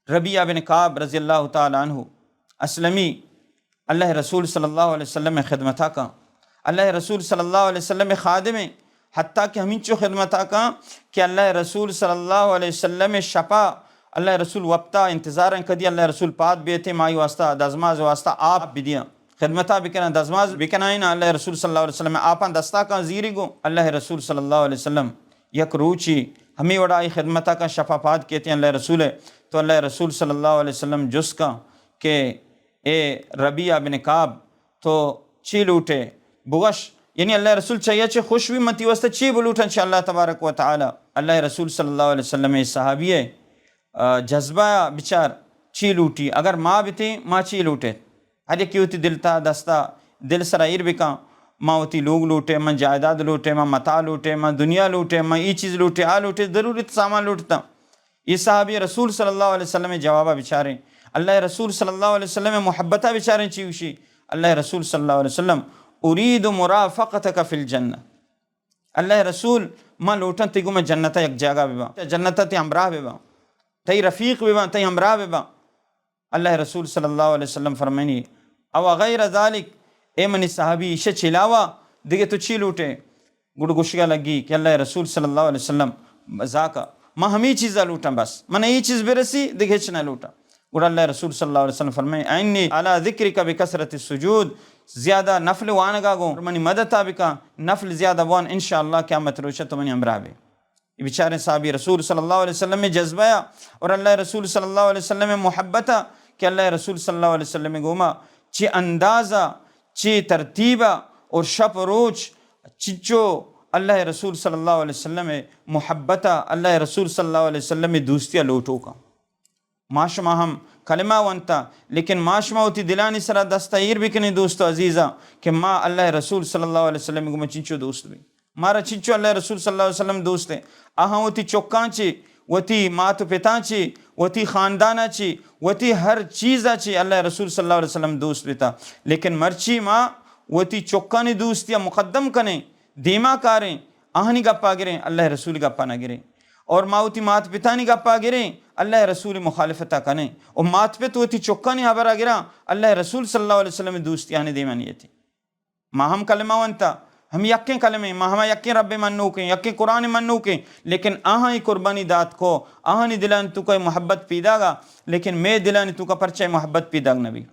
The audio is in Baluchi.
ربیعہ بن کعب رضی اللہ تعالی عنہ اسلمی اللہ رسول صلی اللہ علیہ وسلم خدمتا کن۔ اللہ رسول صلی اللہ علیہ وسلم خادم ہیں، حتیٰ کہ ہمینچو خدمتا کن کہ اللہ رسول صلی اللہ علیہ وسلم شپا اللہ رسول وپتا انتظار ہیں کدی اللہ رسول پاد بیتے مائی واسطہ دزماز واسطہ آپ بدیاں، خدمتا بکناں، دزماز بکنائیں۔ اللہ رسول صلی اللہ علیہ وسلم آپاں دستا کن زیری گو۔ اللہ رسول صلی اللہ علیہ وسلم یک روچی ہمیں وڑا آئی خدمتا کن شپا پاد کیتے اللہ رسول ہے۔ تو اللہ رسول صلی اللہ علیہ وسلم جس کن کہ اے ربیعہ بن کعب، تو چی لوٹے؟ بگوش، یعنی اللہ رسول چیا چے خوش بھی متی واسطہ چی بلوٹن چہ اللہ تبارک و تعالی؟ اللہ رسول صلی اللہ علیہ وسلم اے صحابی ہے، آ، جذبہ بچار چی لوٹی؟ اگر ما بتیں، ما چی لوٹے؟ ہر یکی وتی دل تا دستا دل سرا ایر بکن، ما وتی لوگ لوٹے، ما جائیداد لوٹے، ما متاع لوٹے، ما دنیا لوٹے، ما ای چیز لوٹے، آ لوٹے، ضرورت سامان لوٹتا۔ یہ صحابی رسول صلی اللہ علیہ وسلم جوابا بچاریں، اللہ رسول صلی اللہ علیہ وسلم محبتا بچاریں چی وشی؟ اللہ رسول صلی اللہ علیہ وسلم، ارید مرافقتک فی الجنہ۔ اللہ رسول، ما لوٹاں تئی گوما جنتا یک جاگہ بباں، جنتا تئی ہمراہ بباں، تئی رفیق بباں، تئی ہمراہ بباں۔ اللہ رسول صلی اللہ علیہ وسلم فرمائنی، او غیر ذالک، اے منی صحابی، ایشہ چلاوا دگہ تو چی لوٹے؟ گڑ گوشگا لگی کہ اللہ رسول صلی اللہ علیہ وسلم، ذاکا، ما ہمی چیزا لوٹاں بس، من ای چیز برسی، دگہ ہچ نہ لوٹاں۔ گڑا اللہ رسول صلی اللہ علیہ وسلم فرمائے، اعنی علی ذکرک بکثرۃ السجود، زیادہ نفل وانگا گوں منی مدتا بکا، نفل زیادہ بوان، انشاءاللہ قیامت روچا تو منی ہمراہ بے۔ یہ بیچارے صحابی رسول صلی اللہ علیہ وسلم جذبہ اور اللہ رسول صلی اللہ علیہ وسلم محبت کہ اللہ رسول صلی اللہ علیہ وسلم گوما چی اندازہ، چی ترتیبہ اور شپ روچ چچو اللہ رسول صلی اللہ علیہ وسلم محبت، اللہ رسول صلی اللہ علیہ وسلم دوستی لوٹو کا۔ ما شما ہم کلمہ ونتا، لیکن ما شما وتی دلانی سرا دستا ایر بکنیں دوست و عزیزاں کہ ما اللہ رسول صلی اللہ علیہ وسلم گوما چنچو دوست بیں۔ مارا چنچو اللہ رسول صلی اللہ علیہ وسلم دوست ہیں۔ آہاں وتی چکاں چی، وتی مات و پتاں چی، وتی خانداناں چی، وتی ہر چیزا چی اللہ رسول صلی اللہ علیہ وسلم دوست بیتا۔ لیکن مرچی ما وتی چکانی دوستیا مقدم کنیں، دیما کاریں، آہانی گپا گریں، اللہ رسول گپا نہ گریں۔ اور ما وتی مات پتانی گپا گریں، اللہ رسول مخالفتا کنیں۔ و مات پت وتی چکانی حبرا گراں، اللہ رسول صلی اللہ علیہ وسلم دوستی آہانی دیما نیتی۔ ما ہم کلمہ ونتا، ہم یکیں کلمہ، ما ہما یکیں رب منوکیں، یکیں قرآن منوکیں، لیکن آہاں ای قربانی دات کو، آہانی دلانی توکا محبت پیداگا، لیکن مے دلانی توکا پرچہ محبت پیداگ نبی۔